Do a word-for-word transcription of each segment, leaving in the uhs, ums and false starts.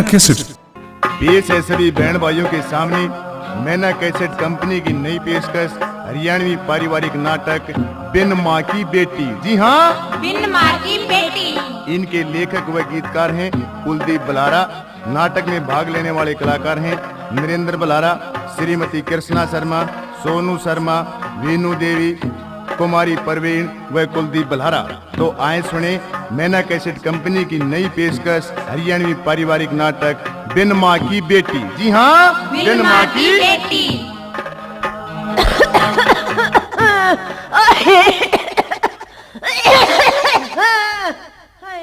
कैसेट। पेश है सभी बहन भाइयों के सामने मैना कैसेट कंपनी की नई पेशकश, हरियाणवी पारिवारिक नाटक बिन माँ की बेटी। जी हाँ, बिन माँ की बेटी। इनके लेखक व गीतकार हैं कुलदीप बलारा। नाटक में भाग लेने वाले कलाकार हैं नरेंद्र बलारा, श्रीमती कृष्णा शर्मा, सोनू शर्मा, वीनू देवी, कुमारी परवीन व कुलदीप बलारा। तो आए सुने मैना कैसेट कंपनी की नई पेशकश, हरियाणवी पारिवारिक नाटक बिन माँ की बेटी। जी हाँ, बिन माँ की बेटी। हाय,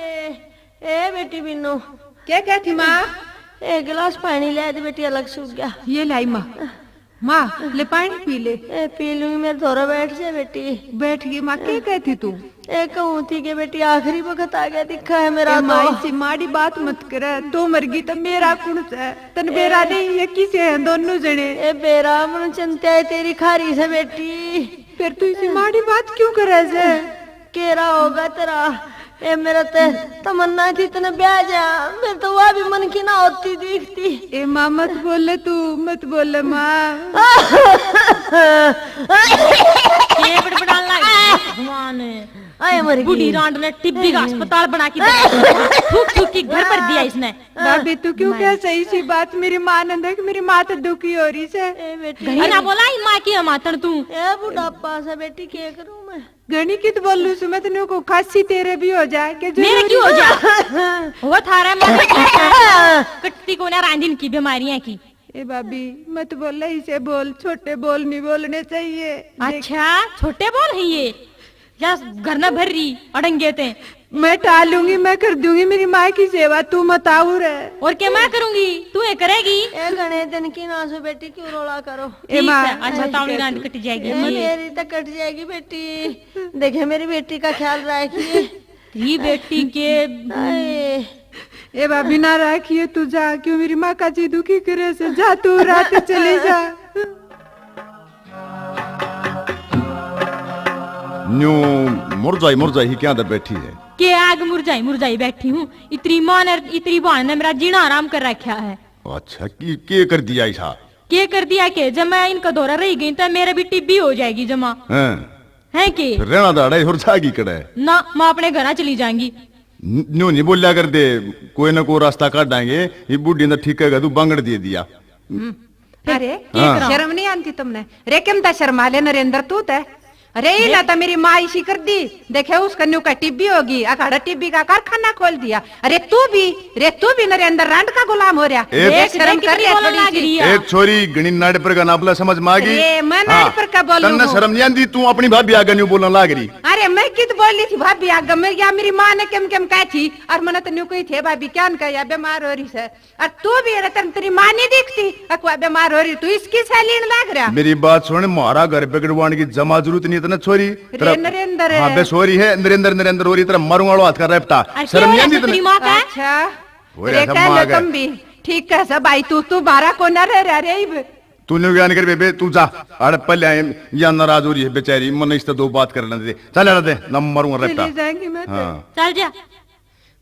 ए बेटी बिन्नू। क्या, क्या थी माँ? एक गिलास पानी ले दे बेटी, अलग सूख गया। ये लाई माँ। माँ, ले पानी पी ले। ए, पी लूंगी, मेरे धोरा बैठ जा बेटी। बैठ गई माँ, क्या कहती तू? ए, कहूँ थी के बेटी, आखिरी वक्त आ गया, दिखा है मेरा ए, तो। माँ, इसी माड़ी बात मत करे, तू मर गई तो मेरा कुण से? तन बेरा ए, नहीं, ये किसे हैं दोनों जने? ए बेरा, मन चिंता है तेरी खारी से बेटी। फिर तू इसी माड़ी बात क्यों करे से? केरा होगा तेरा। ए, मेरा ते तमन्ना थी तने ब्याह जा, मेरे तो वह भी मन की ना होती दिखती। ए माँ, मत बोले तू, मत बोले माँ। ये बड़बड़ान लग गई, भगवान। आए मर गई। बूढ़ी रांड ने टीबी का अस्पताल बना के दिया। थूक थूक के घर भर दिया इसने। भाभी, तू क्यों कह सही सी बात? मेरी माँ ने देख, मेरी माँ तो दुखी हो रही से। ए बेटी। घणी ना बोला, ई माँ की मातन तू। ए बुढ़ापा से बेटी, के करूँ मैं? घणी कित बोलूं सु मैं तन्ने को, खांसी तेरे भी हो जाए के मेरे जरूरी क्यों हो है? जा? वो थारा मैं कटती को ना रांधिन की बीमारियां की। ए भाभी, मत बोले इसे, बोल, छोटे बोल नहीं बोलने चाहिए। देख। अच्छा, छोटे बोल है ये? या घर ना भर रही अड़ंगे ते? मैं टालूंगी, मैं कर दूंगी मेरी माँ की सेवा, तू मत आऊ रे। और क्या मैं करूंगी, तू ये करेगी? ए घणे दिन की ना सु बेटी, क्यों रोला करो? ए ठीक माँ। है, अच्छा, तावड़ी रांध कट जाएगी। ए, मेरी तो कट जाएगी बेटी। देखे, मेरी बेटी का ख्याल रखिए। तेरी बेटी के। आए। ए भाभी, ना रखिए, तू जा, क्यों मेरी माँ का जी दुखी करे से? जा तू, रात चली जा। न्यू मुरझाई मुरझाई ही क्या दे बैठी है? के आग मुरझाई मुरझाई बैठी हूँ। इतनी माँ ने, इतनी बहन ने मेरा जीना हराम कर रखा है। अच्छा, की, के कर दिया ऐसा? के कर दिया के, जब मैं इनका धोरा रही गई तो मेरे भी टीबी हो जाएगी जमा। हैं? हैं के? फिर रहना दाड़ा और जागी कड़े। ना, मैं अपने घरा चली जाऊंगी। न-, न्यू नहीं बोल्या कर दे, कोई ना कोई रास्ता काट देंगे। ये बूढ़ी ने ठीक कहेगा, तू बांगड़ दे दिया। हम्म। अरे, हाँ। शर्म नहीं आती तुमने? रे, किम ता शर्मा ले नरेंद्र, तू ते। अरे, ई ना तो मेरी माँ इसी कर दी। देखे, उसका न्यू का टीबी होगी, अखाड़ा टीबी का कारखाना खोल दिया। अरे तू भी, रे तू भी नरेंद्र रांड का गुलाम हो रहा। ए, देख, शर्म कर ले थोड़ी सी। ए छोरी, घणी नाड़ पर का नापला समझ में आ गई। अरे, मैं नाड़ पर का बोलूं तन्ने हूँ? शर्म नहीं आंदी, तू अपनी भाभी आगे न्यू बोलने लाग रही। अरे, मैं कित बोली थी भाभी आगे? मैं, या मेरी माँ ने किम किम कही थी, और मैंने तो न्यू कही थी, भाभी क्या न कहा, बीमार हो रही से। और तू भी, अरे, तेरी, तेरी माँ नहीं दिखती, अकुआ बीमार हो रही, तू इसकी सैलीन लाग रहा। मेरी बात सुन, म्हारा घर बिगड़वाने की जमा जरूरत नहीं इतना छोरी। रे तेरा नरेंद्र। हाँ, बे छोरी है, नरेंद्र, नरेंद्र हो रही, तेरा मारूंगा हाथ का रेपटा। अरे शर्म नहीं आती तेरी माँ का? अच्छा। हो रहा रे था कह माँ लो का। तुम भी। ठीक है सब भाई, तू, तू मारा को ना रह रहा रे इब। तू न्यू ज्ञान कर बेबे, तू जा। अरे पहले आए, या नाराज हो रही है बेचारी, मन इससे दो बात कर लेने दे। चल, अरे दे, ना मारूंगा रेपटा। चली जाएंगी मैं तो। हाँ। चल जा।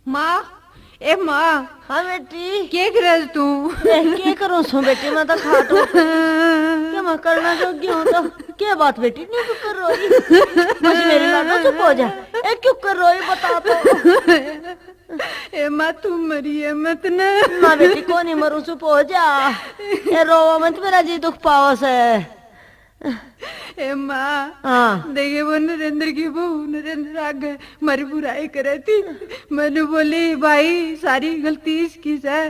माँ, ए माँ। हाँ बेटी। के करे तू? ए, के करूँ सो बेटी, मैं तो खाट हूँ। के मैं करना जोगी हूँ तो? के बात बेटी, न्यू क्यों कर रोई? बस मेरी बात तो चुप हो जा। ए, क्यों कर रोई, बता तो। ए माँ, तू मरी है मत ना। ना बेटी, को नहीं मरूँ, चुप हो जा। ए, रोवा मत, मेरा जी दुख पावा से। ए माँ, हाँ। देखे वो नरेंद्र की बहू, नरेंद्र आगे मारी बुराई करे थी। मैंने बोली, भाई, सारी गलती इसकी से।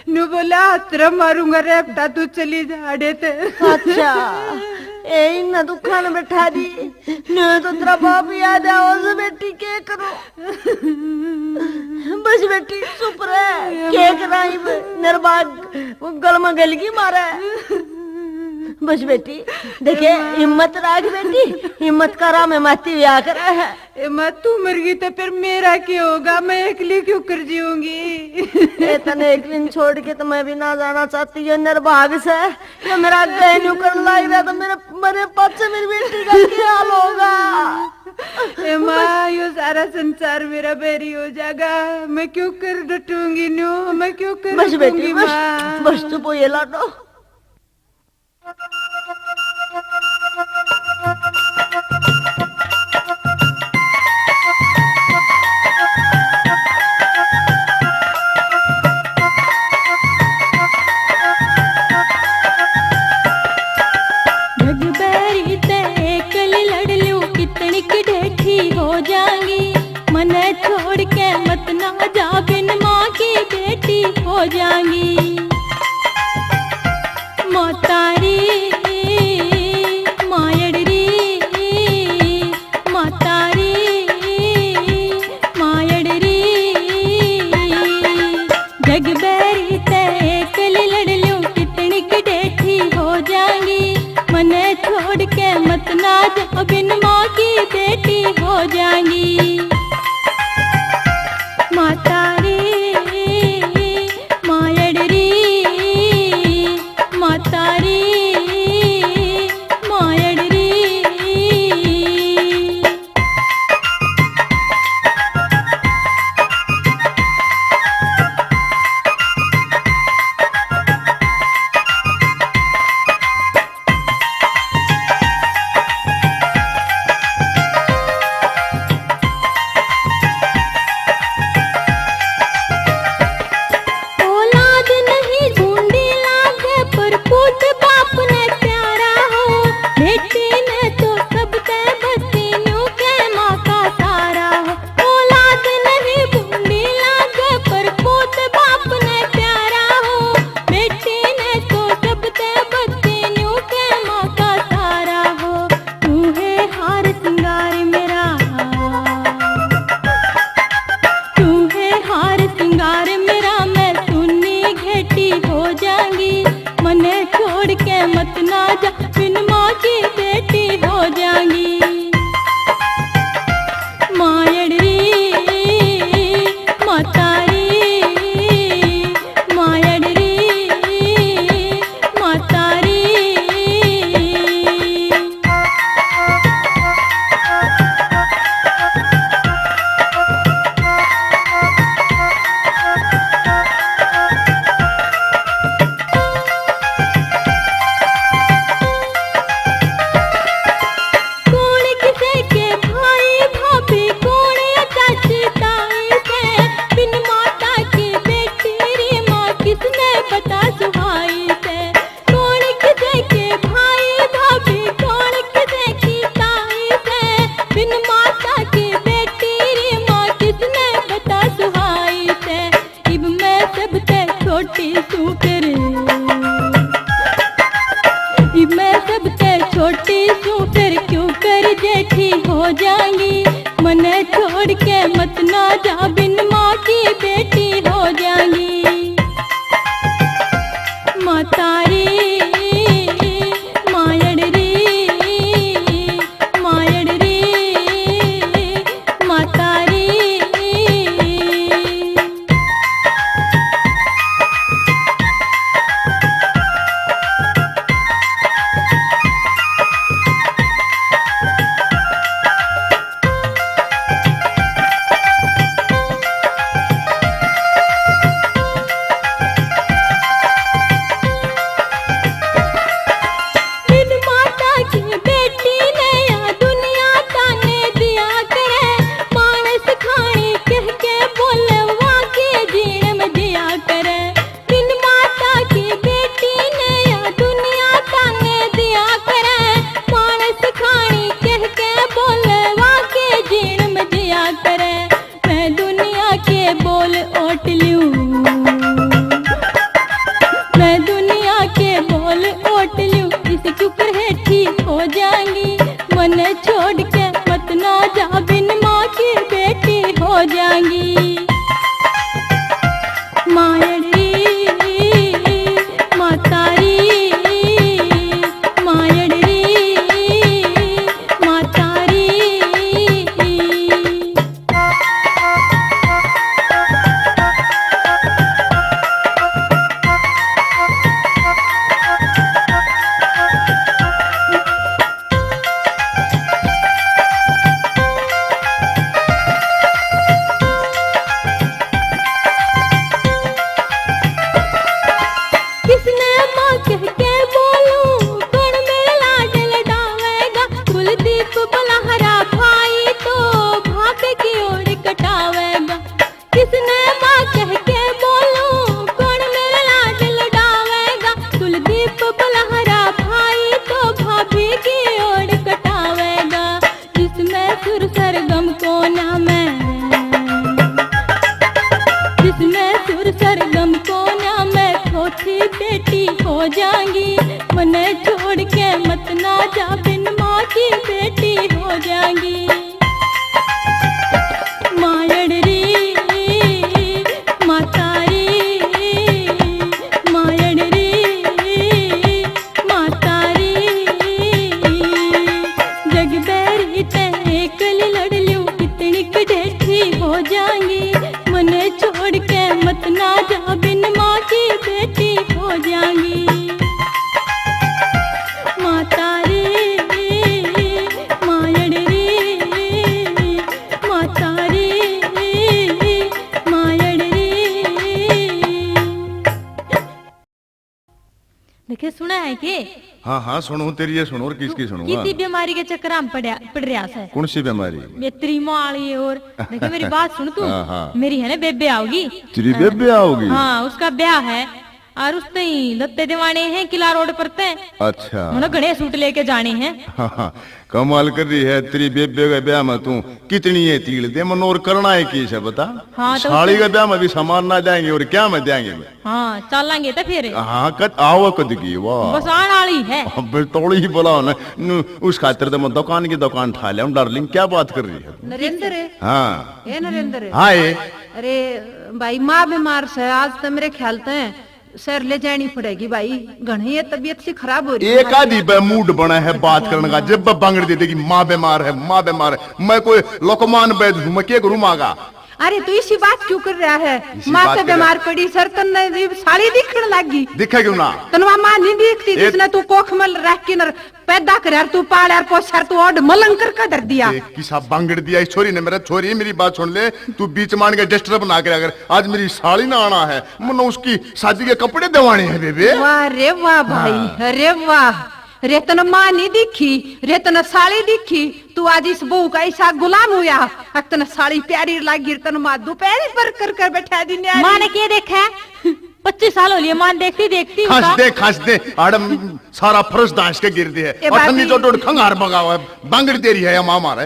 न्यू बोला, हाथ रे मारूंगा रे, बेटा, तू चली जा आड़े ते। अच्छा, ए इन्ना दुखा न बैठा दी। न्यू तो तेरा बाप याद आओ से बेटी, के करो? बस बेटी, चुप रह, के कराई बे, निर्भाग, वो गल में गलगी मारे। बस बेटी, देखे, हिम्मत राख बेटी, हिम्मत करा में माती ब्याह करा है। ए माँ, तू मर गई तो फिर मेरा क्या होगा? मैं एकली क्यों कर जीऊंगी? ए, तने एकली छोड़ के तो मैं भी ना जाना चाहती, ये निर्भाग से। ये मेरा आगे न्यू करने लाग रहा तो मेरे, मेरे पाछे मेरी बेटी का क्या हाल होगा? ए माँ, यो सारा संसार मेरा बैरी हो जाएगा। मैं क्यों कर डटूंगी न्यू, मैं क्यों कर बस बेटी, डटूंगी बस, माँ? बस चुप हो ये लाडो। जग बैरी ते एकली लड़ लूं, कितनी की डेठी हो जाएंगी। मने छोड़ के मत ना जा, बिन माँ की बेटी हो जाएंगी। माता री, मायड़ री, माता री, मायड़ री। जग बैरी ते एकली लड़ लूं, कितनी की डेठी हो जाएंगी। मने छोड़ के मत ना जा, बिन माँ की बेटी हो जाएंगी। माता री, मायड़ री, माता री, मायड़ री। औलाद नहीं ढूंढी लागे, पर पूत बाप ने प्यारा हो। बेटी ने तो सबते बत्ती न्यू के माँ का सारा हो। औलाद नहीं ढूंढी लागे, पर पूत बाप ने प्यारा हो। बेटी ने तो सबते बत्ती न्यू के माँ का सारा हो। तू है हार सिंगार मेरा, तू है हार सिंगार मेरा, मैं सुन्नी घेटी हो जाऊंगी। मने छोड़ के मत ना जा, बिन माँ की बेटी हो जाऊंगी। मायड़ री, माता री, मायड़ री, माता री। कौन किसे के भाई भाभी, कौन या चाची ताई से, बिन माता की बेटी री माँ किसने पता सुहाई से। कौन किसे के भाई भाभी, कौन किसे की ताई से, बिन माता की बेटी री माँ किसने पता सुहाई से। इब मैं सबते छोटी सूं फिर, इब मैं सबते छोटी सूं फिर, क्यों कर जेठी हो जाऊंगी। मने छोड़ के मत ना जा, बिन माँ की बेटी हो जाऊंगी। माता री, मायड़ री, मायड़ री, माता री। बिन माता की बेटी ने या दुनिया ताने दिया करे, मानस खानी कह के बोलवा के जीण में दिया करे। बिन माता की बेटी ने या दुनिया ताने दिया करे, मानस खानी कह के बोलवा के जीण में दिया करे। मैं दुनिया के बोल ओट लूं, मैं दुनिया के बोल ओट लूं, इस क्यों कर हेठी हो जाऊंगी। मने छोड़ के मत ना जा, बिन माँ की बेटी हो जाऊंगी। मायड़ री, माता री, मायड़ री, माता री। के? हाँ, हाँ, सुनूं, तेरी ये सुनूं और किसकी सुनूं? किसी हाँ। बीमारी के चक्कर में पड़या, पड़ रहा है। कौन सी बीमारी? ये तेरी माँ वाली है और देखे, मेरी बात सुन तू। हाँ, हाँ। मेरी है ना बेबे आओगी। तेरी हाँ। बेबे आओगी? हाँ, उसका ब्याह है और उसते ही लत्ते दिवाने हैं किला रोड पर ते। अच्छा। उन्हें घणे सूट लेके जाने हैं। हाँ, हाँ। कमाल कर रही है, तेरी बेबे के ब्याह में तू कितनी ये तील दे, मन और करना है की से बता? हाँ, तो साली उससे के ब्याह में भी सामान ना देंगे और क्या में देंगे? हाँ, चलेंगे तो फिर। हाँ, कद आओ कद की, वाह। बस आने वाली है। अबे तोड़ी ही बुलाओ ना। नु, उस खातिर तो मैं दुकान की दुकान ठा लिया हूँ, डार्लिंग, क्या बात कर रही है? नरेंद्र। हाँ। ए नरेंद्र। हाँ, ए। अरे भाई, माँ बीमार से, आज तो मेरे ख्याल ते शहर ले जानी पड़ेगी भाई, घणी ये तबीयत सी खराब हो रही है एक हमारी। आधी बे मूड बना है बात करने का, जब बे बांगड़ दे देगी, "माँ बीमार है, माँ बीमार है।" मैं कोई लोकमान वैद हूँ, मैं के करूँ माँ का? अरे, तू इसी बात क्यों कर रहा है? इसी माँ बात से कर रहा बीमार पड़ी सर, तन्ने भी साली दिखण लागी। दिखे क्यों ना? तन्ने माँ नहीं दिखती, ए- जिसने तू कोख में रख के न पैदा कर यार, तू पाल यार, पोस यार, तू ओड मलंग करके धर दिया। ए, किसा बांगड़ दिया इस छोरी ने मेरा। छोरी, मेरी बात सुन ले, तू बीच मान के डिस्टर्ब ना करा कर। आज मेरी साली ना आना है, मन्ने उसकी शादी के कपड़े दिवाने हैं बेबे। वाह रे वाह भाई, हाँ। अरे वाह। रे तन्ने माँ नहीं दिखी, रे तन्ने साली दिखी, तू आज इस बहू का ऐसा गुलाम हुआ, अक तन्ने साली प्यारी लागी, तन्ने माँ दोपहरी पर कर कर बैठा दी न्यारी। माँ ने के देखा? पच्चीस साल हो लिए माँ ने देखती देखती खस उनका। दे, खस दे, आड़म सारा फर्श दांस के गिर दे है। ए और ठंडी भाभी। तो डोड खंगार बगावा है, बांगड़ दे रही है या माँ मारे।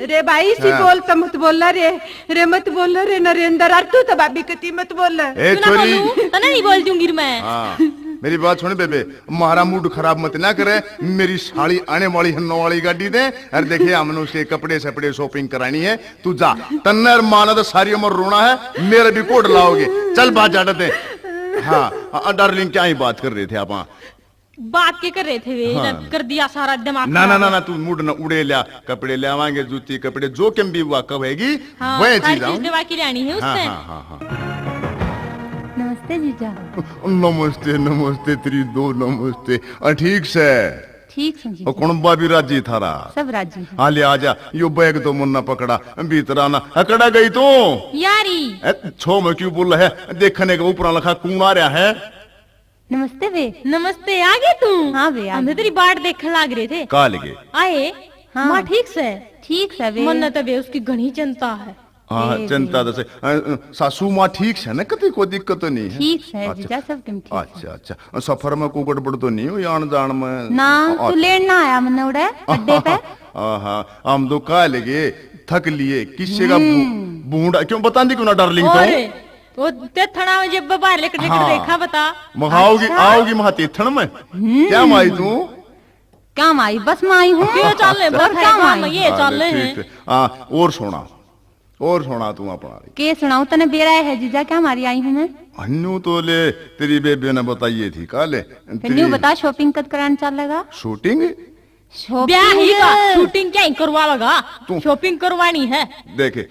रे भाई, इसी हाँ। बोल तो मत बोलना रे, रे मत बोलना रे नरेंद्र, और तू तो भाभी कती मत बोल। ए तू ना छोरी। बोलू, तने नहीं बोल दूंगी मैं। हाँ, मेरी बात सुन बेबे, म्हारा मूड खराब मत ना करे। मेरी साली आने वाली है नौ वाली गाड़ी दे, और देखिए हमने उसके कपड़े सपड़े शॉपिंग करानी है। तू जा, तन्ने और माँ ने तो सारी उम्र रोना है, मेरे भी कोट लाओगे। चल बात जाट दे। हाँ, अ, डार्लिंग, क्या ही बात कर रहे थे आप? हाँ। बात के कर रहे थे वे? हाँ। इधर कर दिया सारा दिमाग ना, ना, खराब। ना, ना, तू मूड ना उड़े लिया, कपड़े ले आवांगे, जूती, कपड़े, जो कम भी हुआ कहेगी, हाँ, वह सारी चीज चीज आऊं। दिवा के लानी है हाँ, उससे। हाँ, हाँ, हाँ। नमस्ते जीजा। नमस्ते, नमस्ते, तेरी दो नमस्ते। अ, ठीक से? ठीक से जी। और कुणबा भी राजी थारा? सब राजी है। हाँ, ले आ जा, यो बैग तो मुन्ना पकड़ा, भीतर आना। हकड़ा गई तू? यारी। ए, छो में क्यों बोल है? देखने के ऊपर लखा कौन आ रहा है? नमस्ते बे। नमस्ते, आ गई तू? हाँ बे, आ हमने गई। तेरी बाट देखने लाग रहे थे। काल के? आए? हाँ। माँ ठीक से? ठीक से बे। मन्ने तो बे उसकी घणी चिंता है। हाँ, ए चिंता बे। तो से, अ, अ, सासू माँ ठीक से ना, कतई कोई दिक्कत तो नहीं है? ठीक से, अच्छा। जीजा, सब तुम ठीक से। अच्छा, अच्छा। सफर में कोई गड़बड़ तो नहीं हुई आन जान में? ना, आ, तू अच्छा। लेन ना आया मन्ने उड़े अड्डे पे? हाँ, हाँ, हम तो काल के थक लिए, किससे का बू-, हम्म। बूंदा, क्यों बतांदी क्यों ना डार्लिंग तो? अरे, वो तेथना में जब बाहर लेकर लेकर हाँ। देखा बता। मैं आओगी, अच्छा। आओगी मैं तेथन में। हम्म। क्या माई तू? क्या माई, बस मैं आई हूँ। क्यों चल रहे, और बस क्या है, माई? ये हाँ, चल रहे ठीक हैं। है। हाँ, और सुना, और सुना तू अपना। के सुनाऊं, तने बेरा है जीजा, क्या मारी आई हूँ मैं? अन्नू तो ले, तेरी बेबे ने बताइए थी, का ले? फिर तेरी न्यू बता, शॉपिंग कद कराने चलेगा? शूटिंग? शॉपिंग? ब्याह ही का, शूटिंग क्या ही करवावेगा? तू शॉपिंग करवानी है। देखे,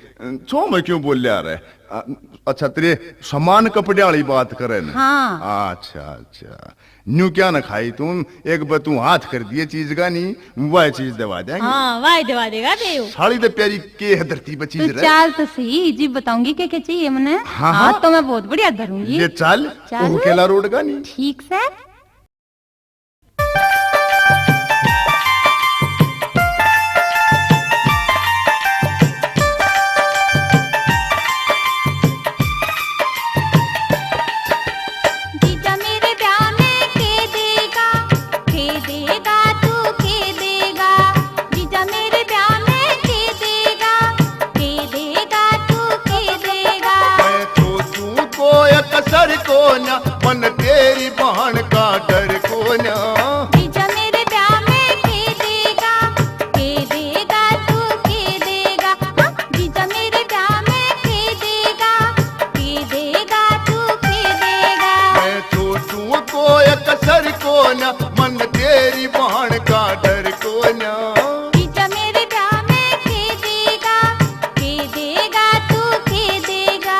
छो में क्यों बोल लिया रे? अ, अच्छा, तेरे समान कपड़े वाली बात करे ना? हाँ। अच्छा, अच्छा। न्यू क्या ना खाई तू, एक बार तू हाथ कर दिए चीज का नहीं, वह चीज दवा देंगे। हाँ, वह दवा देगा बे। साली तो प्यारी के है धरती पर चीज तू रे। चाल तो सही, जी बताऊंगी क्या क्या चाहिए मने। हाँ, हाँ, हाँ। तो मैं बहुत बढ़िया धरूंगी। ये चाल, चाल। ओह केला रोड का नहीं। ठीक से। जीजा मेरे ब्याह में के देगा, के देगा, तू के देगा? जीजा मेरे ब्याह में के देगा, के देगा, तू के देगा? मैं छोटू को एक सर को ना, मन तेरी बहन का डर को ना। जीजा मेरे ब्याह में के देगा, के देगा, तू के देगा? हाँ, जीजा मेरे ब्याह में के देगा, के देगा, तू के देगा? मैं छोटू को एक सर को ना, मन तेरी बहन का डर को ना। जीजा मेरे ब्याह में के देगा, के देगा, तू के देगा?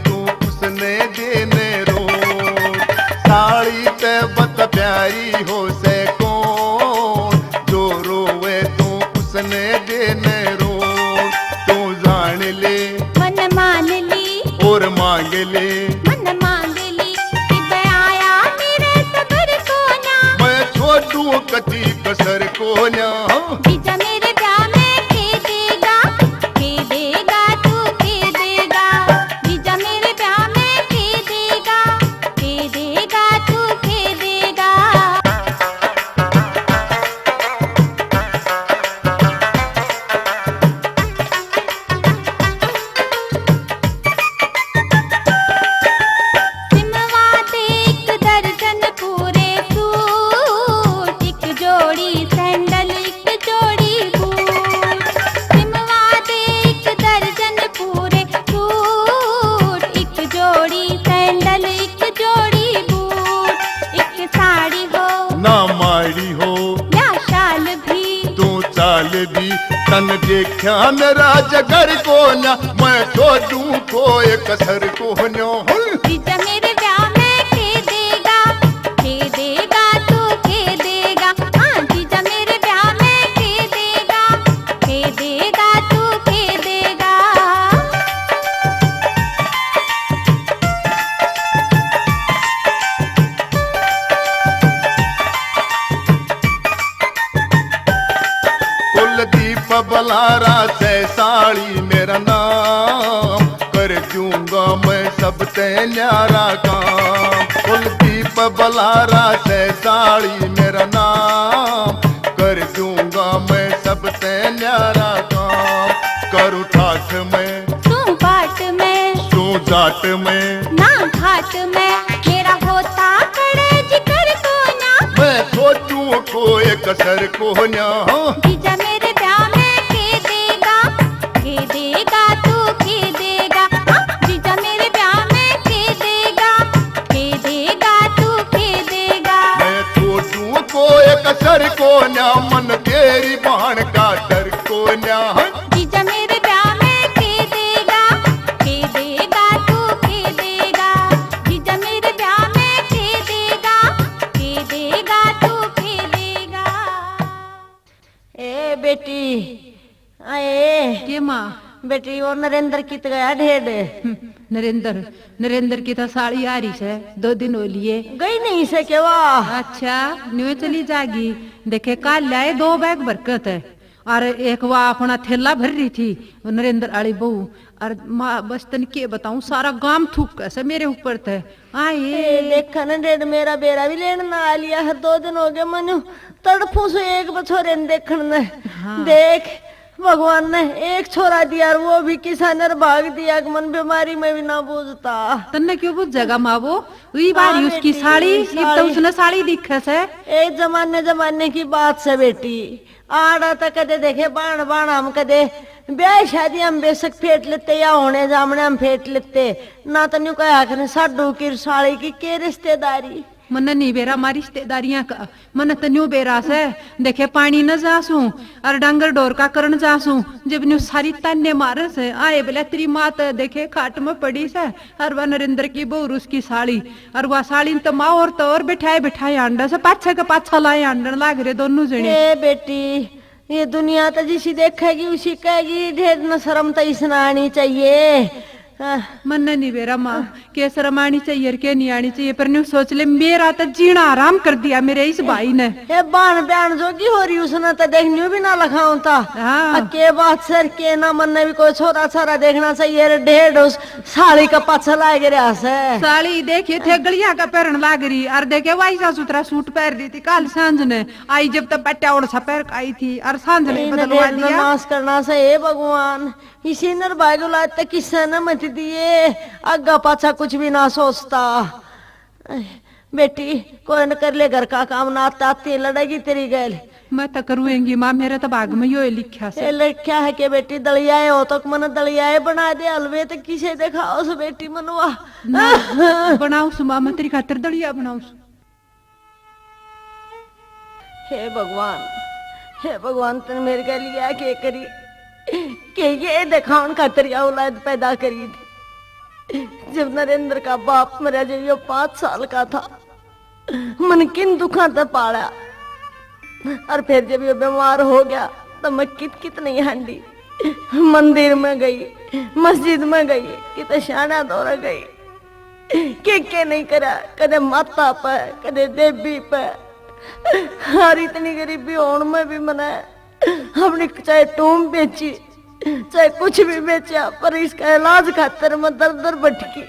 तू उसने देने रो। साली ते बत प्यारी हो से कौन, जो रोवे तू उसने देने रो। तू जान ले मन मान ली, और मांग ले मन मांग ली। इब आया मेरे सबर को ना। मैं छोड़ू कती कसर को ना। जीजा मेरे ब्याह में के देगा, के देगा तू, के देगा। जीजा मेरे ब्याह में के देगा, के देगा तू, के देगा। सिमवा दे एक दर्जन पूरे सूट, एक जोड़ी सैंडल, एक जोड़ी बूट। सिमवा दे एक दर्जन पूरे सूट, एक जोड़ी सैंडल, एक जोड़ी बूट। एक साड़ी हो ना माड़ी हो, या शाल भी, तू चाल भी। तन देखा मेरा जगर को ना, मैं छोड़ू कोई कसर को ना। जीजा मेरे ब्याह में के देगा, के देगा तू, के देगा। हाँ, जीजा मेरे ब्याह में के देगा, के देगा तू, के देगा। कुलदीप बलारा से साली मेरा नाम, कर दूंगा मैं सब ते न्यारा काम। कुलदीप बलारा से साली मेरा नाम, कर दूंगा मैं सब ते न्यारा काम। करूँ ठाठ में, तू पाट में, तू जाट में, ना घाट में। मेरा होता खड़े जिक्र को ना, मैं छोड़ू कोई कसर को ना। जीजा मेरे ब्याह में के देगा, के देगा तू, के देगा। हाँ, जीजा मेरे ब्याह में के देगा, के देगा तू, के देगा। मैं छोड़ू कोई कसर को ना, मन तेरी बहन का डर को ना। जीजा मेरे ब्याह में के देगा, के देगा तू, के देगा। जीजा मेरे ब्याह में के देगा, के देगा तू, के देगा। ए बेटी, आए। के माँ? बेटी, वो नरेंद्र कित गया ढेड? हम्म, नरेंद्र, नरेंद्र की तो साली आ रही से, दो दिन हो लिए। गई नहीं से के वा? अच्छा, न्यू चली जागी। देखे, काल लाए दो बैग बरकत है, और एक वा अपना थैला भर रही थी, वो नरेंद्र आली बहू। और माँ, बस तन के बताऊं, सारा गांव थूक से मेरे ऊपर थे। आए। ए, देखा ना, डेढ़ मेरा बेरा भी लेन ना आ लिया है। दो दिन हो गए मनु तड़फू से एक बछोरे ने देखण ने। हाँ। देख, भगवान ने एक छोरा दिया और वो भी किसान ने भाग दिया कि मन बीमारी में भी ना बूझता। तन्ने क्यों बूझेगा माँ वो? वही हाँ, बारी उसकी बेटी, साली, इब तो साली। उसने साली दिखे से। एक जमाने जमाने की बात से बेटी। आड़ा तो कदे देखे बाण बाण हम कदे ब्याह शादी हम बेशक फेट लेते या होने जामने हम फेट लेते, ना तो न्यू कहा करें साडू की साली की के रिश्तेदारी। मन्ने नहीं बेरा मारी रिश्तेदारियां का, मन्ने तो न्यू बेरा से। देखे पानी न जासूं और डांगर ढोर का करण जासूं, जब न्यू सारी ताने मारे से। आए बोले तेरी माँ तो देखे खाट में पड़ी से, और वह नरेंद्र की बहू उसकी साली, और वह साली तो माँ और तो और बिठाए बिठाए आंडा से, पाछे के पाछा लाए आंडन लाग रहे दोनों जने। ए बेटी, ये दुनिया तो जिसी देखेगी उसी कहेगी, ढेर न शर्म तो इसने आनी चाहिए। हाँ। मन्ने नहीं बेरा माँ, के शर्म आनी चाहिए और के नहीं आनी चाहिए, पर न्यू सोच ले, मेरा तो जीना आराम कर दिया मेरे इस भाई ने। ए बाण ब्याण जोगी हो रही, उसने तो देख न्यू भी ना लखाऊं था। हाँ। आ, के बात सर, के ना, मन्ने भी कोई छोरा छारा देखना चाहिए रे, ढेर उस साली का पाछा लाग रहा से। साली देखिए थे गलियां का पहरन लाग रही, और देखे वाई सा सुथरा सूट पहन रही थी काल सांझ ने, आई जब तक पट्टा ओढ़ सा पहर के आई थी, और सांझ ने इन्हें बदलवा ढेर दिया। नाश करना से, हे भगवान, इसी नर भाग औलाद तक किस्सा न मत दिए, आगा पाछा कुछ भी ना सोचता। बेटी, कोई न कर ले घर का काम, ना ताती लड़ेगी तेरी गैल। मैं तो करूँगी माँ, मेरे तो भाग में यो ही लिखा से। ए, लिखा है के बेटी, दलियाए हो तो मन दलियाए बना दे, हलवे तो किसे दिखाओ सो बेटी मनवा। ना, बनाऊं सु माँ, मैं तेरी खातिर दलिया बनाऊं सु। हे भगवान, हे भगवान, तन मेरे के लिए के करी, के ये दिखाउन खातिर या औलाद पैदा करी थी। जब नरेंद्र का बाप मरया, जब यो पाँच साल का था, मन किन दुखा तै पाला। और फिर जब यो बीमार हो गया, तो मैं कित कित नहीं हांडी। मंदिर में गई, मस्जिद में गई, कित स्याणा दौरे गई, के के नहीं करा, कदे माता पे, कदे देवी पे। और इतनी गरीबी होण में भी मने अपनी चाहे टूम बेची, चाहे कुछ भी बेचा, पर इसका इलाज खातर मैं दर दर भटकी।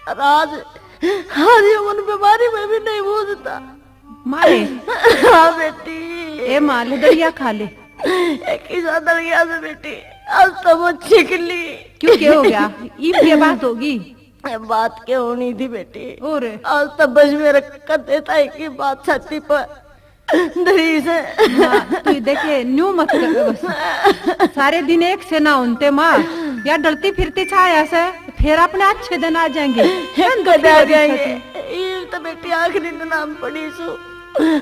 और आज, आज ये मन बीमारी में भी नहीं बूझता। मारे। हाँ बेटी। ए माँ, ले दलिया खा ले। ए किसा दलिया से बेटी, आज तो मैं छिक ली। क्यों, क्या हो गया? ईब के बात होगी? ए बात के होनी थी बेटी। और? आज तो बस मेरे कदे ताई की बात छाती पर धरी से। माँ, तू देखे, न्यू मत कर बस। सारे दिन एक से ना होते माँ, या डरती फिरती छाया से, फिर अपने अच्छे दिन आ जाएंगे। हे, कद आ जाएंगे? ये तो बेटी आखिरी दिन हम पड़ी सु,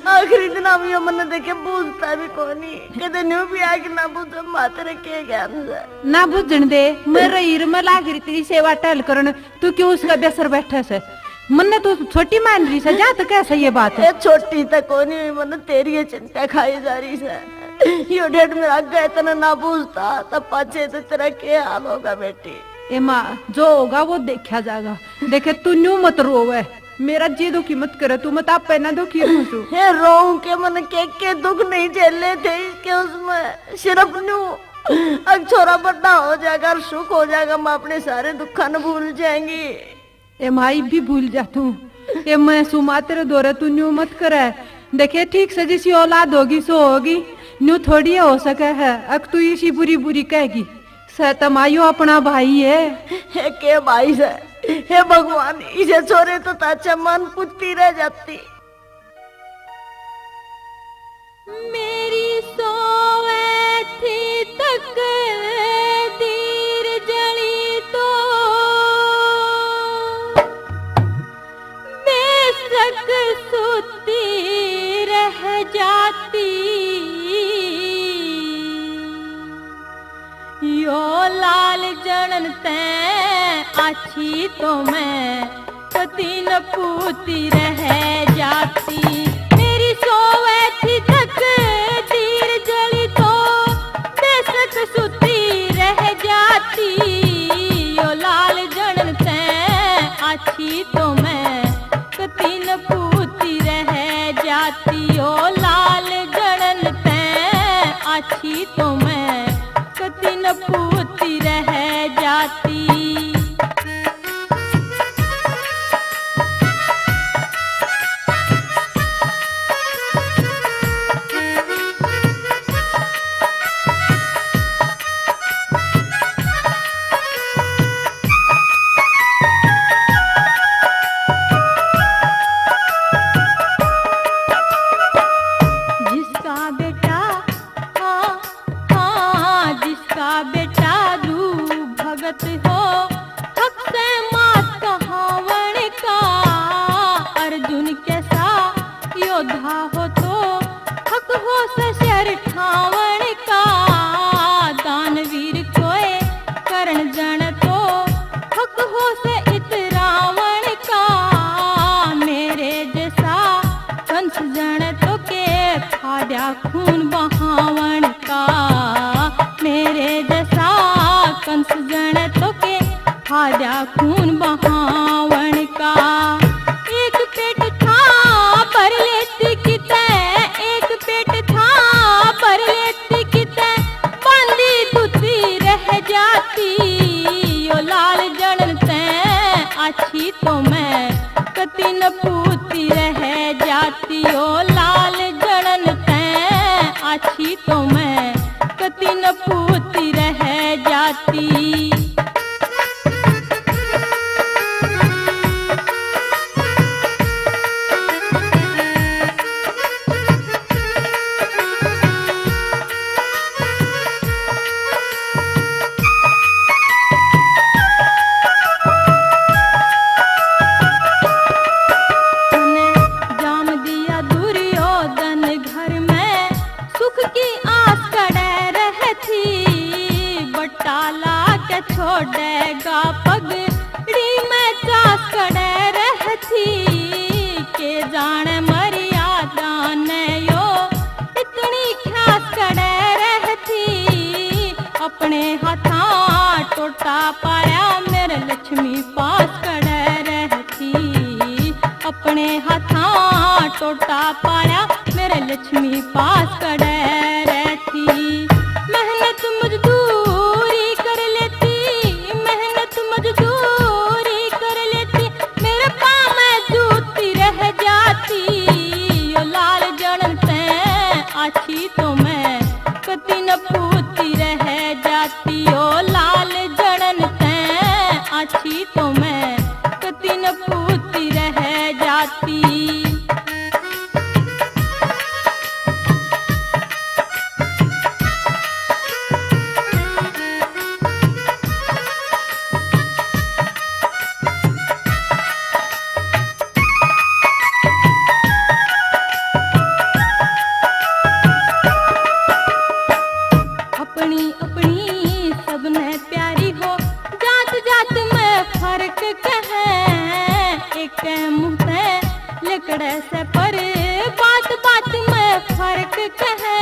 आखिरी दिन हम यो मन देखे बूझता भी कोनी। कदे न्यू भी आके ना बूझे, माँ तेरे के ज्ञान से। ना बूझण दे, मैं रही में लाग रही तेरी सेवा टहल करण, तू क्यों उसका बेसर बैठे से? मन्ने तू छोटी मान रही से, जा तो कैसे ये बात है? ए, छोटी तो कोनी हुई, मन्ने तेरी ये चिंता खाई जा रही से। यो डेढ़ मेरा आगे इतना ना बूझता, तब पाछे तो तेरा के हाल होगा बेटी? ए माँ, जो होगा वो देखा जाएगा। देखे, तू न्यू मत रोवे, मेरा जी दुखी मत करे, तू मत आप पहना दुखी हो तू। हे रोऊं के, मन के के दुख नहीं झेले थे इसके उसमें, सिर्फ न्यू। अब छोरा बड़ा हो जाएगा और सुख हो जाएगा, मैं अपने सारे दुखा न भूल जाएंगी। ए माई भी भूल जा तू। ए मैं सुमा तेरे धोरे, तू न्यू मत करे। देखे, ठीक से जिसी औलाद होगी सो होगी, न्यू थोड़ी हो सके है। अक तू इसी बुरी बुरी कहेगी, सै तो मायो अपना भाई है। हे के भाई से, हे भगवान, इसे छोरे तो ताचा मन पुत्ती रह जाती। मेरी सोवे थी तकदीर जली तो बेशक सुती रह जाती। यो लाल जणन तै आछी तो मैं कती न पूती रह जाती। मेरी सोवे थी तकदीर जली तो बेशक सुती रह जाती। यो लाल जणन तै आछी तो मैं कती न पूती रह जाती। ओ लाल जणन तै आछी तो मैं कती न पूती रह जाती। जिसका बेटा, हाँ, हाँ, जिसका बेटा ध्रुव भगत हो, हक से मात कहावण का। अर्जुन कैसा योद्धा हो तो हक हो से शर ठावण का। दानवीर कोए करण जण तो हक हो से इतरावण का। मेरे जैसा कंस जण तो के फाद्या खून बहावण का। मेरे जैसा कंस जण तो के फाद्या खून बहावण का। एक पेट था भर लेती किते, एक पेट था भर लेती किते, बांदी दूती रह जाती। ओ लाल जणन तै आछी तो मैं कती न पूती रह जाती। ओ लाल जणन तै आछी तो मैं कती न पूती रह जाती। जाने मर्यादा ने यो इतनी ख्यास कड़े रहती। अपने हाथां टोटा पाया मेरे लक्ष्मी पास कड़े रहती। अपने हाथां टोटा पाया मेरे लक्ष्मी पास कड़े रहती। मेहनत मजदूरी कर लेती, मेहनत मजदूरी कर लेती, मेरे पाँव में जूती रह जाती। ओ लाल जणन तै आछी तो मैं कती न पूती रह जाती। ओ लाल जणन तै आछी तो मैं कती न पूती रह जाती। अपनी अपनी सबने प्यारी हो, जात जात में फर्क कहे। एक मुंह ते लिकड़े से पर बात बात में फर्क कहे।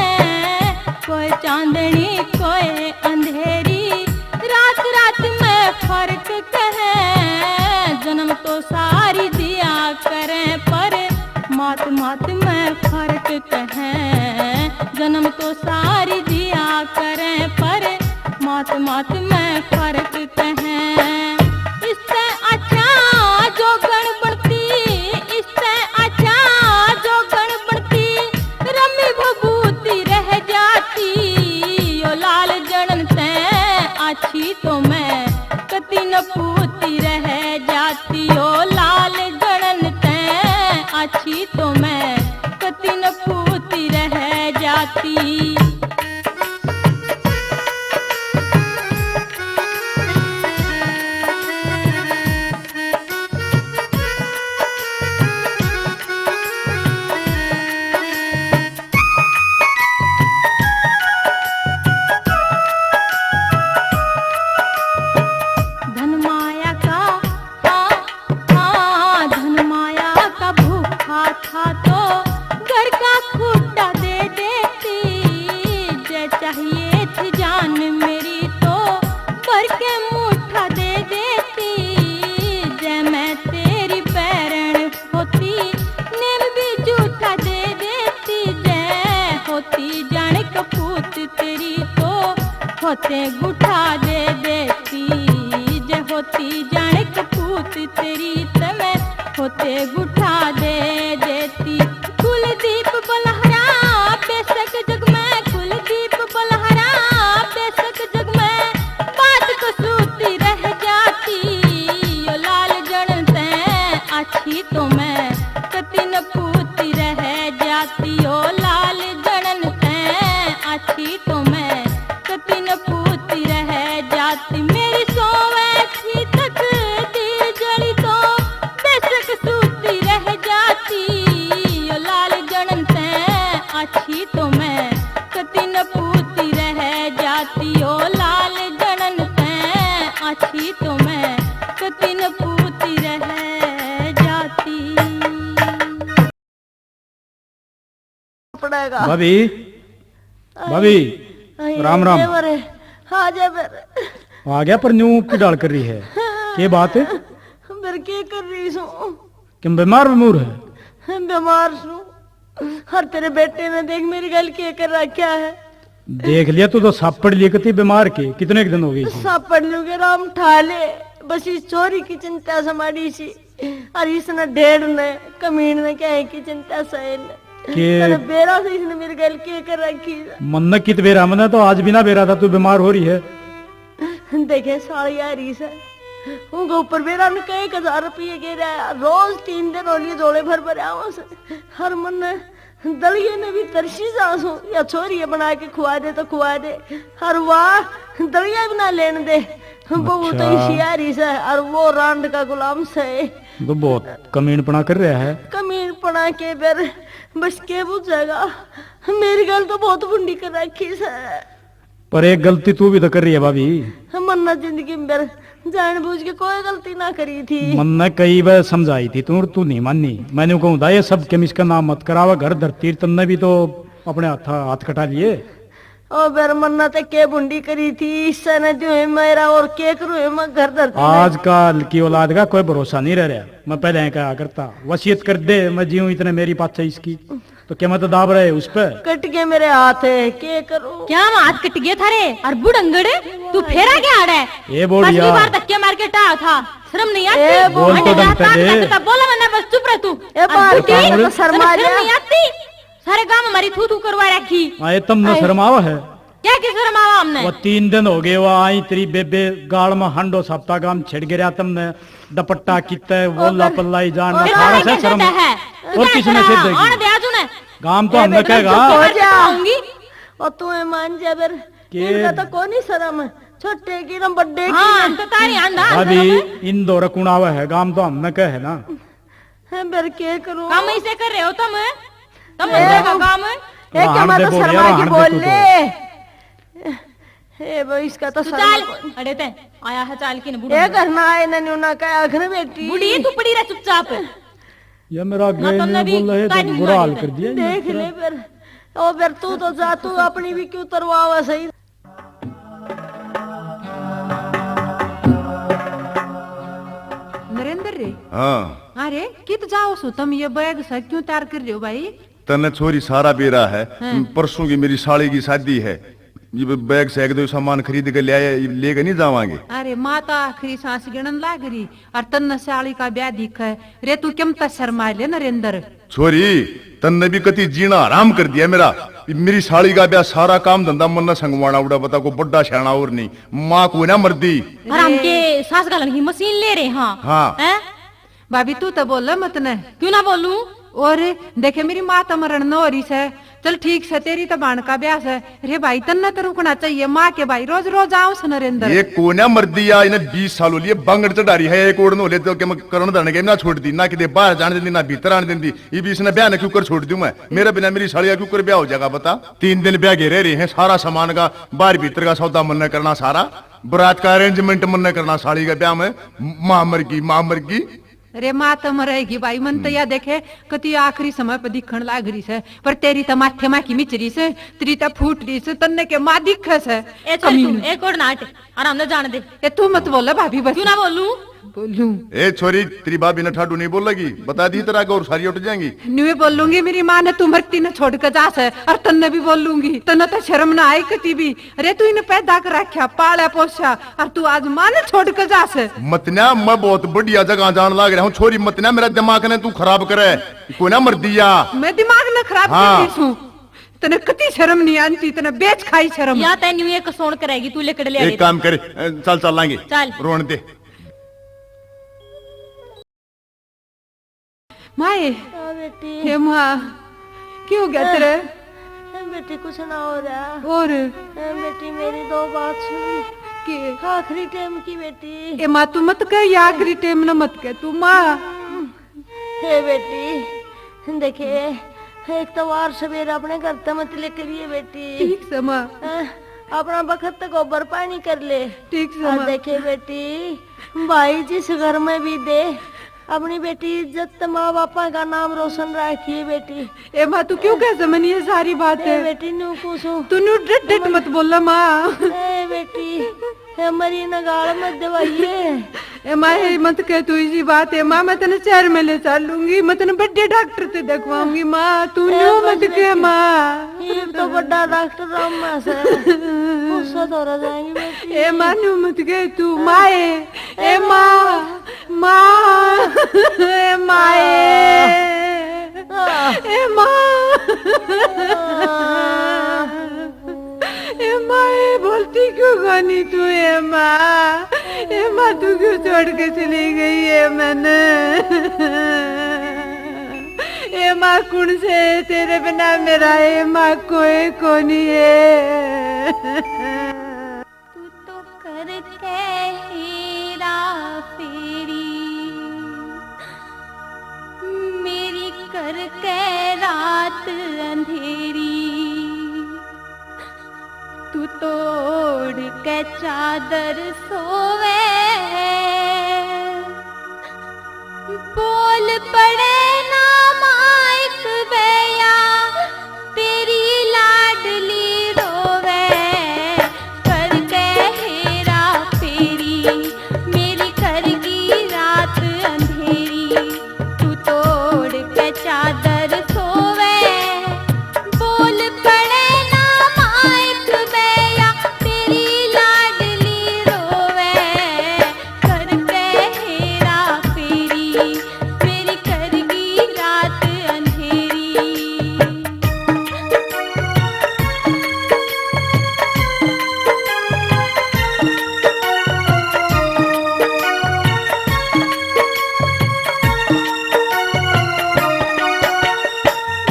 कोई चांदनी कोई अंधेरी, रात रात में फर्क कहे। जन्म तो सारी दिया करें पर मात मात में फर्क कहे। जन्म तो सारी दिया करें पर मात मात में फर्क कहे। इससे अच्छा जोगण बनती, इससे अच्छा जोगण बनती, रमी भभूति रह जाती। ओ लाल जणन तै आछी तो मैं कती न पूती रह जाती। ओ लाल जणन तै आछी तो मैं कती न पूती रह जाती। धन माया का, हाँ, हाँ, धन माया का भूखा था तो घर का खूटा दे देती। जय चाहिए थी जान मेरी तो भर के मुट्ठा दे देती। जय मैं तेरी बैरण होती, नेम भी झूठा दे देती। जय होती जान कपूत तेरी तो होते गुठा दे देती। जय होती जान कपूत तेरी तो मैं होते गुठा दे देती। कुलदीप बलहरा बेशक जग में, कुलदीप बलहरा बेशक जग में, बात कसूती रह जाती। ओ लाल जणन तै आछी तो मैं कती न पूती रह जाती। ओ लाल जणन तै आछी तो मैं कती न पूती रह जाती। मेरी सोवे थी तकदीर जली तो बेशक सूती रह जाती। ओ लाल जणन तै आछी तो मैं कती न पूती रह जाती। ओ लाल जणन तै आछी तो मैं कती न पूती रह जाती। पड़ेगा। भाभी, आए, भाभी, आए, राम राम। देवर, आ जा फिर। आ गया, पर न्यू की डाल कर रही है, के बात है? फिर के कर रही सू? किम बीमार बमूर है? बीमार सू। हर तेरे बेटे ने देख मेरी गल के कर रखा है। देख लिया तू तो, सापड़ लिए कती बीमार के, कितने एक दिन हो गए इसे? सापड़ लूंगे राम, ठा ले। बस इस छोरी की चिंता समाड़ी सी। अरे इसने ढेर ने, कमीन ने क्या है कि चिंता सहे ने। के तेरे बेरा से इसने मेरी गल के कर रखी है। मन्ने कित बेरा, मन्ने तो आज भी ना बेरा था तू बीमार हो रही है। देखे साली आ रही से, उनके ऊपर बेरा ने कई एक हजार रुपये गिर आया, रोज तीन दिन होली झोले भर भर आवा से। हर मन दलिए ने भी तरसी जा सू, या छोरी बना के खुआ दे तो खुआ दे। हर वाह, दलिया भी ना लेन दे। बहू तो अच्छा। इसी आ रही से, और वो रांड का गुलाम से। तो बहुत कमीनपना कर रहा है। कमीनपना के बेर बस के बुझेगा, मेरी गल तो बहुत बुंडी कर रखी से। पर एक गलती तू भी तो कर रही है भाभी। मन्ना जिंदगी में बेर जानबूझ के कोई गलती ना करी थी। मन्ने कई बार समझाई थी तू, और तू नहीं मानी। मैंने कहूँ था, ये सब कम इसका नाम मत करावा, घर धरती, तन्ने भी तो अपने हाथ, हाथ कटा लिए। ओ बेर, मन्ना ते के बुंडी करी थी, इससे ने जो है मेरा और के करूँ है मैं घर धरती में। आजकल की औलाद का कोई भरोसा नहीं रह रहा। मैं पहले कहा करता, वसीयत कर दे, मैं जीऊँ इतने मेरी पाछे इसकी। तो क्या मैं तो दाब रहे उस पे? कट गए मेरे हाथ, के करूँ? क्या मैं हाथ कट गए थारे? और बुढ़ंगड़, तू फेरा क्या आड़े? ए बोलिया। पहली बार धक्के मार के टाया था, शर्म नहीं आती? ए बोल। बोल तो ढंग से दे। तब बोला मैंने, बस चुप रह तू। ए और बाल बुढ़ी, क्या बोले? शर्म आ शर्म गया। नहीं आती? सारे गांव में हमारी थू थू करवा रखी। हाँ, ये तमने शर्म आवा है? क्या की शर्म आवा हमने? वो तीन दिन हो गए, वो आई तेरी बेबे गाल में हांडो साप्ता गाम छिड़ गिरा तमने, दुपट्टा किते, वोला पल्ला ही जान, अठारह से शर्म। और किसने से देगी? आन दे आज उन्हें। गाम तो हमने कहेगा। चुप हो जा। और तू मान जा फिर। इनका तो कोनी शर्म, छोटे की ना बड़े की। हाँ, तो तारी आंधा भाभी, इन दो रकुण आवे है, गाम तो हमने कहे है ना। है, फिर के करूं? काम ऐसे कर रहे हो तुम? तुम ए, बंदे का काम है? ए, क्या मैं तो शर्मा की बोल ले। ए, वो इसका तो तू शर्मा चाल, को- अड़े ते आया है, चाल की न बुढ़ी। ए, घर ना आए ना, न्यू ना कहा, घर बेटी। बुढ़ी, तू पड़ी रह चुपचाप। ये मेरा ना गए तुमने ने भी बोला है, तो काट बुरा हाल मारी कर दिया। देख ले फिर। ओ, फिर तू तो जा, तू अपनी भी क्यों तरवावा सही। नरेंद्र रे। हाँ। अरे, कित जाओ सो तुम? ये बैग से क्यों तैयार कर रहे हो भाई? तन्ने छोरी सारा बेरा है। हाँ। परसों की मेरी साली की शादी है, ये बैग से एक दो सामान खरीद के ले आए, ये लेके नहीं जावांगे। अरे, माँ तो आखिरी सांस गिणन लाग रही, और तन्ने साली का ब्याह दिखे रे, तू किम तै शर्मा ले नरेंद्र। छोरी, तन्ने भी कति जीना हराम कर दिया मेरा। मेरी साली का ब्याह, सारा काम धंधा मन्ने संगवाना उड़ा, बता को बड्डा स्याणा और नहीं। माँ को ना मर्दी। हराम के सांस घालन की मशीन ले रहे हाँ। हाँ। हैं? भाभी, तू तो बोले मत न। क्यों ना बोलूं? और देखे, मेरी माँ तो मरण न हो रही से। चल ठीक से, तेरी तो भाण का ब्याह से। रे भाई, तन्ने तो रुकना चाहिए। माँ के भाई रोज रोज आओ से नरेंद्र। ये कोन्या मर्दी या, इन्हें बीस साल हो लिए, बांगड़ चढ़ा रही है। एक ओढ़ न हो ले तो के मैं करण धरण के ना छोड़ दी, ना किते बाहर जाने देंदी, ना भीतर आने देंदी। ये भी इसने ब्याह ने क्यों कर छोड़ दूं मैं? मेरे बिना मेरी साली का क्यों कर ब्याह हो जाएगा बता? तीन दिन ब्याह घेरे रहे हैं, सारा सामान का, बाहर भीतर का सौदा मन्ने करना सारा, बारात का arrangement मन्ने करना, साली का ब्याह में माँ मर गई, माँ मर गई। अरे माँ तो मरेगी भाई, मन तो या देखे कति आखिरी समय पे दिखण लाग रही से, पर तेरी तो माथे माँ की मिच रही से, तेरी तो फूट रही से, तन्ने के माँ दिखे से। ए छोरी, तू एक और नाट, आराम ना जान दे। ए तू मत बोला भाभी, बस। क्यों ना बोलूं? बोलूं। ए छोरी, तेरी भाभी ने ठाडू नहीं बोलेगी, बता दी तेरा गौर सारी उठ जाएंगी। न्यू बोलूंगी, मेरी माँ ने तू मरती ने छोड़ के जा से, और तन्ने भी बोलूंगी, तन्ने तो शर्म ना आई कति भी। अरे तू इन्हें पैदा कर रखा, पाला पोसा, और तू आज माँ ने छोड़ के जा से। मतना, मैं बहुत बढ़िया जगह जान लाग रहा हूँ। छोरी, मतना मेरा दिमाग ने तू खराब करे। कोई ना मर दिया। मैं दिमाग ने खराब हाँ। कर रही हूँ। तने कति शर्म नहीं आती, तने बेच खाई शर्म। या तै न्यू एक सोन करेगी, तू लिकड़ ले। एक काम करे, अ, चल, चल लांगे। चल। रोन दे। माए। हाँ बेटी। हे माँ, क्यों गया तेरे? हाँ बेटी, कुछ ना हो रहा। और? हाँ बेटी, मेरी दो बात सुन। के? आखिरी टाइम की बेटी। ए माँ, तू मत कह, ये आखिरी टाइम ना मत कह तू माँ। हे बेटी, देखे, एक तो वार सवेरे अपने घर ते मत लेकर ये बेटी। ठीक से माँ। हाँ, अपना बखत तक गोबर पानी कर ले। ठीक से और माँ। देखे बेटी, भाई जिस घर में भी दे, अपनी बेटी इज्जत ते माँ बापा का नाम रोशन रखिए बेटी। ए माँ, तू क्यों कह समझ ये सारी बात ए है? बेटी, न्यू कुछ तू न्यू डट डट मत बोला माँ। ए बेटी, ए मरी न गाल मत दवाइए। ए माँ, ए मत कह तू इसी बात है माँ, मैं तने शहर में ले चलूंगी, मैं तने बड़े डॉक्टर से दिखवाऊंगी माँ, तू ए न्यू बस मत कह बेटी। माँ। ये तो बड़ा डॉक्टर रामा से, उससे थोड़ा जाएंगे बेटी। ए माँ, न्यू मत कह तू माँ, ए, ए माँ। माँ, ए माए, ए माँ, ए माए, बोलती क्यों कोनी तू, ए माँ, ए माँ, तू क्यों छोड़ के चली गई है मैंने? ए माँ, कौन से तेरे बिना मेरा, ए माँ, कोई कोनी है। तू तो करके हेरा फेरी, मेरी करके रात अंधेरी। तू तो ओढ़ के चादर सोवे। बोल पड़े ना माइक बया, तेरी लाडली रोवे, करके हेरा फेरी, मेरी करगी रात अंधेरी, तू तोड़ के चादर सोवे। बोल पड़े ना माइक बया, तेरी लाडली रोवे, करके हेरा फेरी, मेरी करगी रात अंधेरी।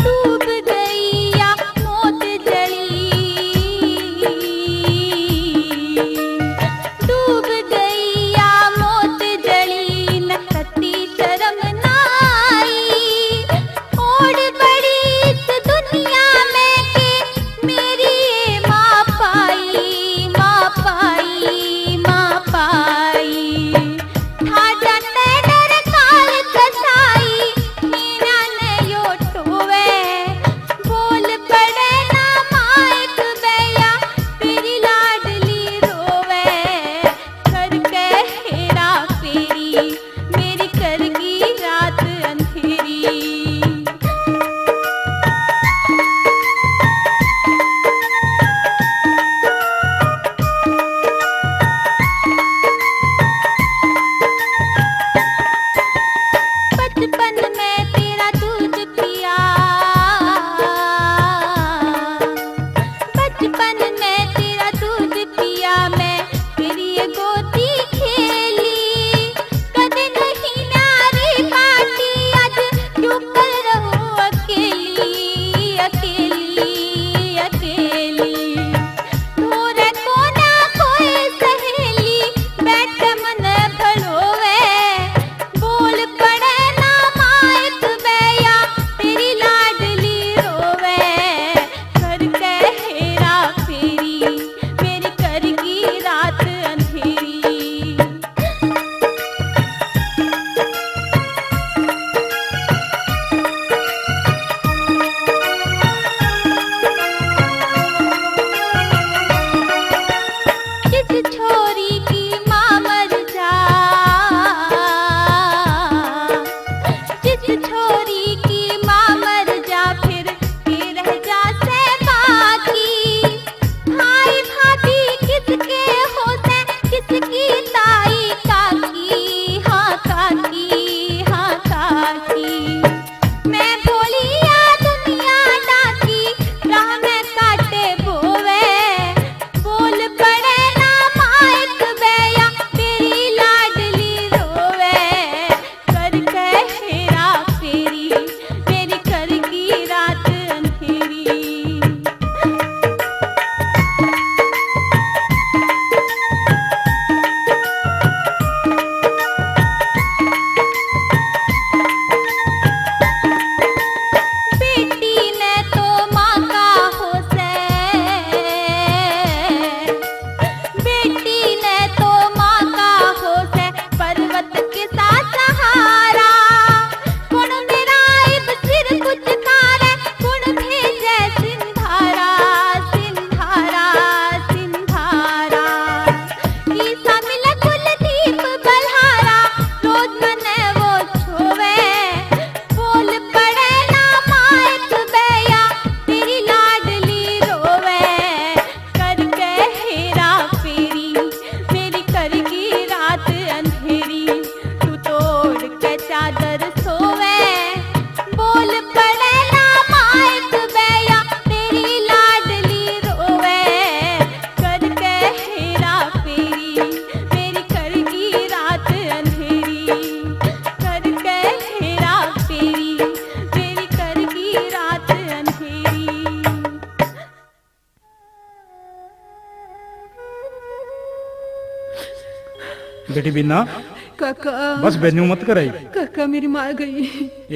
डूब गई या मौत जली, डूब गई या मौत जली, न कती शर्म ना आई। ओड़ बड़ी इस दुनिया में के मेरी ये माँ पाई, माँ पाई, माँ पाई। ठाडा तै डर काल कसाई, मीना ने यो टोवे। बोल पड़े ना माइक बया, तेरी लाडली रोवे, करके हेरा फेरी, मेरी करगी रात अंधेरी। बचपन में तेरा दूध पिया, बचपन में तेरा दूध पिया, मैं तेरी ये गोदी खेली। कदे नहीं न्यारी पाती, आज क्यों कर रहूं अकेली, अकेली, अकेली। धोरे कोना कोई सहेली, बैठ मन भरोवे। बोल पड़े ना माइक बया, तेरी लाडली रोवे, करके हेरा फेरी, मेरी करगी रात अंधेरी। जिस छोरी की माँ मर जा, जिस छोरी की माँ मर जा, फिर के रह जा से बाकी। भाई भाभी किसके हो से, किसकी ताई काकी, हाँ काकी, हाँ काकी। मैं भोलिया दुनिया डाकी, राह में काटे बोवे। बोल पड़े ना माइक बया, तेरी लाडली रोवे, करके हेरा फेरी, मेरी करगी रात अंधेरी। बेटी ने तो माँ का होश है, बेटी ने तो माँ का होश है, पर्वत के सा सहारा। कुण मेरा इब सिर कुचकारै, कुण भेजै सिंधारा, सिंधारा, सिंधारा। ईसा मिलै कुलदीप बल्हारा, रोज मनै वो छोवै। बोल पड़े ना माइक बया, तेरी लाडली रोवै। करके हेरा फेरी, मेरी करगी रात अंधेरी, तू तोड़ के चादर सोवै। बोल पड़े ना माइक बया, तेरी लाडली रोवै। करके हेरा फेरी, मेरी करगी रात अंधेरी, करके हेरा फेरी, मेरी करगी रात अंधेरी। बेटी बीना, काका। बस बेन्यू मत कराई। काका, मेरी माँ गई।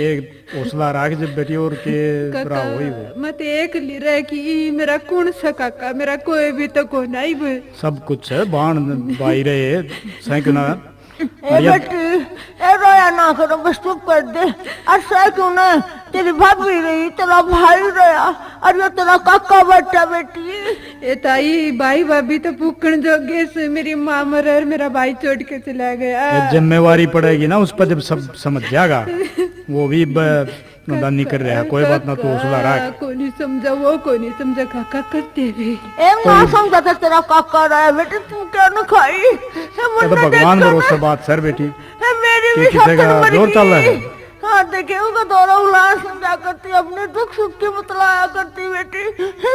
एक हौसला राख जब बेटी, और के काका, भरा होई वो। मैं तो एकली रह की, मेरा कौन सा काका, मेरा कोई भी तो कोना ही वो। सब कुछ है, बाण भाई रहे, सैकना। ए बेटी, ए रोया ना करो, बस चुप कर दे। अच्छा क्यों ना, तेरी भाभी रही, तेरा भाई रहा, और ये तेरा काका बैठा बेटी। ए ताई, भाई भाभी तो फूकण जोगे से, मेरी माँ मरे और मेरा भाई छोड़ के चला गया। ये जिम्मेवारी पड़ेगी ना उस पर, जब सब समझ जाएगा, वो भी ब-, नादानी कर रहा है। कोई बात ना, तू हौसला रख। कोई नहीं समझा, वो कोई नहीं समझा, काका करते हुए। ए, ना समझा तो तेरा काका रहा है बेटे, तू क्या ना खाई? ये तो भगवान भरोसे बात सर बेटी। ए, मेरी भी किसी का जोर चल रहा है। हाँ, देखे, उनका दौरा उलास समझा करती, अपने दुख सुख की बतलाया करती बेटी।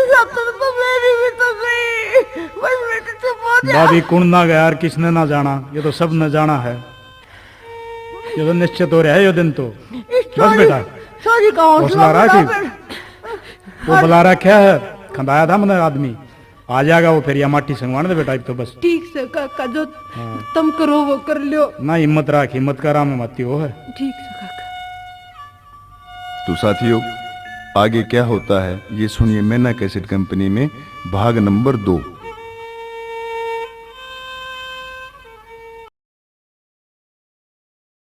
सब तो मेरी भी तो गई। बस बेटी, चुप हो जा। भाभी, कौन ना गया और किसने ना जाना, ये तो सब ने जाना है। ये तो निश्चित हो रहा है ये दिन तो। बस बेटा, सॉरी का हौसला रहा है। वो बुला रखा है, खंदाया था मैंने आदमी, आ जाएगा वो फिर, या माटी संगवान दे बेटा, तो बस। ठीक से काका, जो हाँ। तुम करो वो कर लो। ना हिम्मत रख, हिम्मत का राम में मती हो है। ठीक से काका। तो साथियों, आगे क्या होता है ये सुनिए मैना कैसेट कंपनी में भाग नंबर दो।